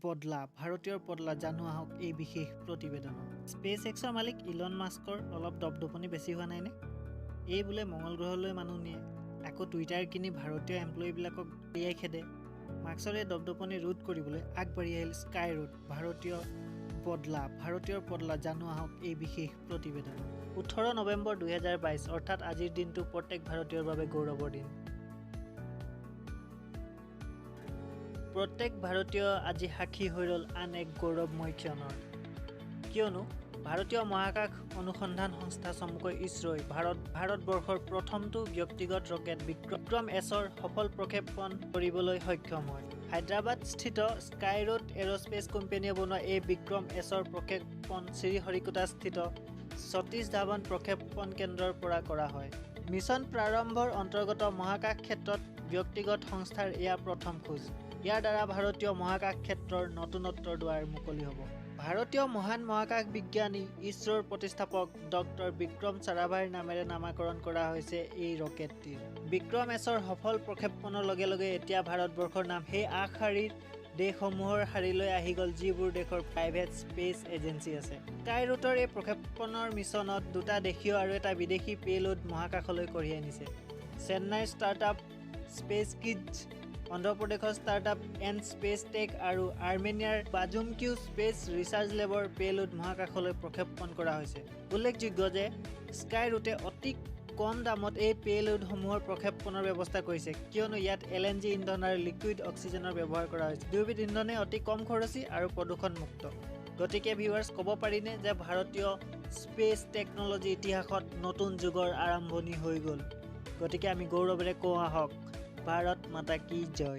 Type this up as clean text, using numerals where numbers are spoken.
বদলা, ভাৰতীয়ৰ বদলা জানো আহক এই বিশেষ প্ৰতিবেদনত। স্পেচ এক্সৰ মালিক ইলন মাস্কৰ অলপ দপদপনি বেছি হোৱা নাইনে? এই বোলে মঙল গ্ৰহলৈ মানুহ নিয়ে, আকৌ টুইটাৰ কিনি ভাৰতীয় এমপ্লয়ীবিলাকক উলিয়াই খেদে। মাস্কৰ এই দপদপনি ৰোধ কৰিবলৈ আগবাঢ়ি আহিল স্কাই ৰুট, ভাৰতীয় বদলা, ভাৰতীয়ৰ বদলা জানো আহক এই বিশেষ প্ৰতিবেদনত। 18 নৱেম্বৰ 2022, অৰ্থাৎ আজিৰ দিনটো প্ৰত্যেক ভাৰতীয়ৰ বাবে গৌৰৱৰ দিন। প্ৰত্যেক ভাৰতীয় আজি সাক্ষী হৈ ৰ'ল আন এক গৌৰৱময় ক্ষণৰ, কিয়নো ভাৰতীয় মহাকাশ অনুসন্ধান সংস্থা চমুকৈ ইছৰোই ভাৰতবৰ্ষৰ প্ৰথমটো ব্যক্তিগত ৰকেট বিক্ৰম এছৰ সফল প্ৰক্ষেপণ কৰিবলৈ সক্ষম হয়। হায়দৰাবাদস্থিত স্কাইৰুট এৰ'স্পেচ কোম্পানীয়ে বনোৱা এই বিক্ৰম এছৰ প্ৰক্ষেপণ শ্ৰীহৰিকোটাস্থিত সতীশ ধাৱান প্ৰক্ষেপণ কেন্দ্ৰৰ পৰা কৰা হয়। মিছন প্ৰাৰম্ভৰ অন্তৰ্গত মহাকাশ ক্ষেত্ৰত ব্যক্তিগত সংস্থাৰ এয়া প্ৰথম খোজ। ইয়াৰ দ্বাৰা ভাৰতীয় মহাকাশ ক্ষেত্ৰৰ নতুনত্বৰ দুৱাৰ মুকলি হ'ব। ভাৰতীয় মহান মহাকাশ বিজ্ঞানী ইছৰোৰ প্ৰতিষ্ঠাপক ডক্টৰ বিক্ৰম সাৰাভাইৰ নামেৰে নামাকৰণ কৰা হৈছে এই ৰকেটটিৰ। বিক্ৰম এছৰ সফল প্ৰক্ষেপণৰ লগে লগে এতিয়া ভাৰতবৰ্ষৰ নাম সেই আগশাৰীৰ দেশসমূহৰ শাৰীলৈ আহি গ'ল, যিবোৰ দেশৰ প্ৰাইভেট স্পেচ এজেঞ্চি আছে। স্কাইৰুটৰ এই প্ৰক্ষেপণৰ মিছনত দুটা দেশীয় আৰু এটা বিদেশী পেলোড মহাকাশলৈ কঢ়িয়াই নিছে। চেন্নাইৰ ষ্টাৰ্টআপ স্পেচ কিডছ, অন্ধ্ৰপ্ৰদেশৰ ষ্টাৰ্টআপ এন স্পেচ টেক আৰু আৰ্মেনিয়াৰ বাজুমকিউ স্পেচ ৰিচাৰ্চ লেবৰ পেলোড মহাকাশলৈ প্ৰক্ষেপণ কৰা হৈছে। উল্লেখযোগ্য যে স্কাইৰুটে অতি কম দামত এই পেলোডসমূহৰ প্ৰক্ষেপণৰ ব্যৱস্থা কৰিছে, কিয়নো ইয়াত LNG ইন্ধন আৰু লিকুইড অক্সিজেনৰ ব্যৱহাৰ কৰা হৈছে। দুয়োবিধ ইন্ধনে অতি কম খৰচী আৰু প্ৰদূষণমুক্ত। গতিকে ভিউৱাৰ্ছ, ক'ব পাৰিনে যে ভাৰতীয় স্পেচ টেকন'লজি ইতিহাসত নতুন যুগৰ আৰম্ভণি হৈ গ'ল। গতিকে আমি গৌৰৱেৰে কওঁ আহক, ভাৰত মাতা কি জয়।